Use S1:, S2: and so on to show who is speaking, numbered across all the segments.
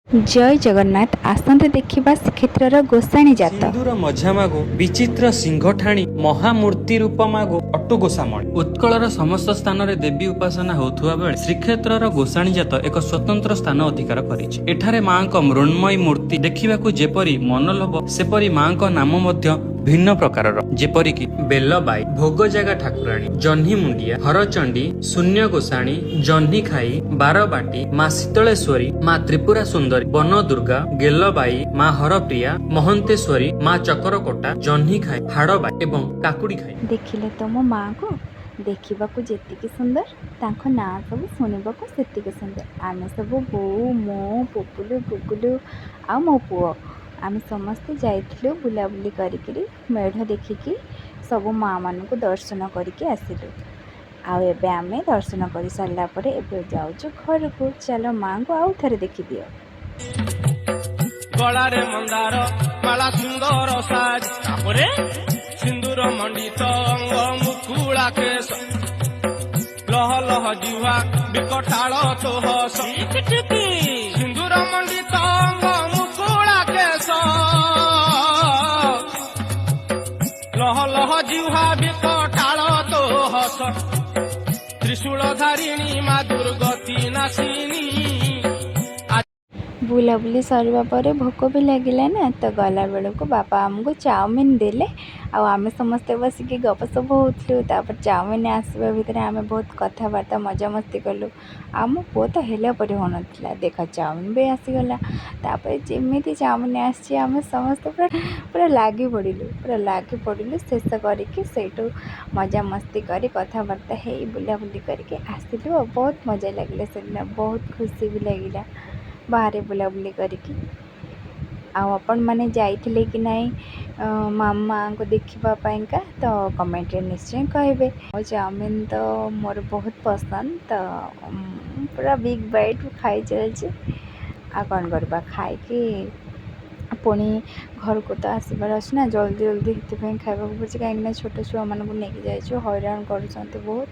S1: ଜୟ ଜଗନ୍ନାଥ। ଆସନ୍ତୁ ଦେଖିବା ଶ୍ରୀକ୍ଷେତ୍ରର ଗୋସାଣୀ ଜାତ।
S2: ସିନ୍ଦୁର ମଝା ମାଗୋ, ବିଚିତ୍ର ସିଂହଠାଣି, ମହାମୂର୍ତ୍ତି ରୂପ ମାଗୋ ଅଟୁ ଗୋସାମଣି। ଉତ୍କଳର ସମସ୍ତ ସ୍ଥାନରେ ଦେବୀ ଉପାସନା ହେଉଥିବା ବେଳେ ଶ୍ରୀକ୍ଷେତ୍ରର ଗୋସାଣୀ ଜାତ ଏକ ସ୍ୱତନ୍ତ୍ର ସ୍ଥାନ ଅଧିକାର କରିଛି। ଏଠାରେ ମାଙ୍କ ମୃଣ୍ମୟୀ ମୂର୍ତ୍ତି ଦେଖିବାକୁ ଯେପରି ମନୋଲୋଭ, ସେପରି ମାଙ୍କ ନାମ ମଧ୍ୟ ଭିନ୍ନ ପ୍ରକାରର, ଯେପରିକି ବେଲବାଇ, ଭୋଗଜାଗା ଠାକୁରାଣୀ, ଜହ୍ନି ମୁଣ୍ଡିଆ, ହରଚଣ୍ଡୀ, ଶୂନ୍ୟ ଗୋସାଣୀ, ଜହ୍ନି ଖାଇ, ବାରବାଟୀ, ମା ଶୀତଳେଶ୍ୱରୀ, ମା ତ୍ରିପୁରା ସୁନ୍ଦରୀ, ବନ ଦୁର୍ଗା, ଗେଲବାଇ, ମା ହରପ୍ରିୟା, ମହନ୍ତେଶ୍ୱରୀ, ମା ଚକରକୋଟା, ଜହ୍ନି ଖାଇ, ହାଡ଼ବାଇ ଏବଂ କାକୁଡି ଖାଇ।
S1: ଦେଖିଲେ ତ ମୋ ମାଆକୁ? ଦେଖିବାକୁ ଯେତିକି ସୁନ୍ଦର, ତାଙ୍କ ନାଁ ସବୁ ଶୁଣିବାକୁ ସେତିକି ସୁନ୍ଦର। ଆମେ ସବୁ, ବୋଉ, ମୁଁ, ପୁପୁଲୁ, ଗୁଗୁଲୁ ଆଉ ମୋ ପୁଅ, ଆମେ ସମସ୍ତେ ଯାଇଥିଲୁ। ବୁଲାବୁଲି କରିକିରି, ମେଢ଼ ଦେଖିକି, ସବୁ ମାଆମାନଙ୍କୁ ଦର୍ଶନ କରିକି ଆସିଲୁ। ଆଉ ଏବେ ଆମେ ଦର୍ଶନ କରି ସାରିଲା ପରେ ଏବେ ଯାଉଛୁ ଘରକୁ। ଚାଲ, ମାଆଙ୍କୁ ଆଉ ଥରେ ଦେଖିଦିଅ।
S3: ଗଳାରେ ମନ୍ଦାର ମାଳା, ସୁନ୍ଦର ସାଜ, ତାପରେ ସିନ୍ଦୁର ମଣ୍ଡିତ ଅଙ୍ଗ, ମୁକୁଳା କେଶ, ଲହ ଲହ ଜିହ୍ୱା, ବିକଟାଳ ତୋ ହସ। ସିନ୍ଦୁର ମଣ୍ଡିତ ଅଙ୍ଗ, ମୁକୁଳା କେଶ, ଲହ ଲହ ଜିହ୍ୱା, ବିକଟାଳ ତୋ ହସ। ତ୍ରିଶୂଳ ଧାରିଣୀ ମା, ଦୁର୍ଗତି ନାଶିନୀ।
S1: ବୁଲାବୁଲି ସରିବା ପରେ ଭୋକ ବି ଲାଗିଲା ନା, ତ ଗଲାବେଳକୁ ବାପା ଆମକୁ ଚାଉମିନ ଦେଲେ। ଆଉ ଆମେ ସମସ୍ତେ ବସିକି ଗପସପ ହେଉଥିଲୁ। ତାପରେ ଚାଉମିନ ଆସିବା ଭିତରେ ଆମେ ବହୁତ କଥାବାର୍ତ୍ତା, ମଜାମସ୍ତି କଲୁ। ଆଉ ମୋ ପୁଅ ତ ହେଲା ପରି ହେଉନଥିଲା। ଦେଖ, ଚାଉମିନ ବି ଆସିଗଲା। ତାପରେ ଯେମିତି ଚାଉମିନ ଆସିଛି, ଆମେ ସମସ୍ତେ ପୁରା ପୁରା ଲାଗି ପଡ଼ିଲୁ, ପୁରା ଲାଗି ପଡ଼ିଲୁ। ଶେଷ କରିକି ସେଇଠୁ ମଜାମସ୍ତି କରି, କଥାବାର୍ତ୍ତା ହେଇ, ବୁଲାବୁଲି କରିକି ଆସିଲୁ। ଆଉ ବହୁତ ମଜା ଲାଗିଲା ସେଦିନ, ବହୁତ ଖୁସି ବି ଲାଗିଲା ବାହାରେ ବୁଲାବୁଲି କରିକି। ଆଉ ଆପଣମାନେ ଯାଇଥିଲେ କି ନାହିଁ ମାମାଙ୍କୁ ଦେଖିବା ପାଇଁକା, ତ କମେଣ୍ଟରେ ନିଶ୍ଚୟ କହିବେ। ଆଉ ଚାଉମିନ ତ ମୋର ବହୁତ ପସନ୍ଦ, ତ ପୁରା ବିଗ୍ ବାଇଟ୍ ଖାଇ ଚାଲିଛି। ଆଉ କ'ଣ କରିବା? ଖାଇକି ପୁଣି ଘରକୁ ତ ଆସିବାର ଅଛି ନା ଜଲ୍ଦି ଜଲ୍ଦି। ସେଥିପାଇଁ ଖାଇବାକୁ ପଡ଼ୁଛି, କାହିଁକିନା ଛୋଟ ଛୁଆମାନଙ୍କୁ ନେଇକି ଯାଇଛୁ, ହଇରାଣ କରୁଛନ୍ତି ବହୁତ।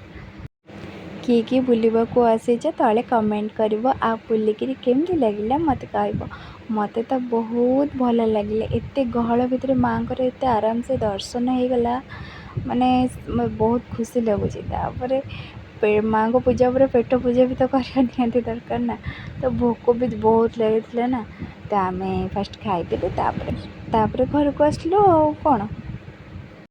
S1: କିଏ କିଏ ବୁଲିବାକୁ ଆସିଛ, ତଳେ କମେଣ୍ଟ କରିବ। ଆଉ ବୁଲିକିରି କେମିତି ଲାଗିଲା, ମୋତେ କହିବ। ମୋତେ ତ ବହୁତ ଭଲ ଲାଗିଲା। ଏତେ ଗହଳ ଭିତରେ ମାଆଙ୍କର ଏତେ ଆରାମସେ ଦର୍ଶନ ହେଇଗଲା, ମାନେ ବହୁତ ଖୁସି ଲାଗୁଛି। ତାପରେ ମାଆଙ୍କ ପୂଜା ପରେ ପେଟ ପୂଜା ବି ତ କରିବା ନିହାତି ଦରକାର ନା। ତ ଭୋକ ବି ବହୁତ ଲାଗିଥିଲା ନା, ତ ଆମେ ଫାଷ୍ଟ ଖାଇଦେଲୁ, ତାପରେ ତାପରେ ଘରକୁ ଆସିଲୁ। ଆଉ କ'ଣ?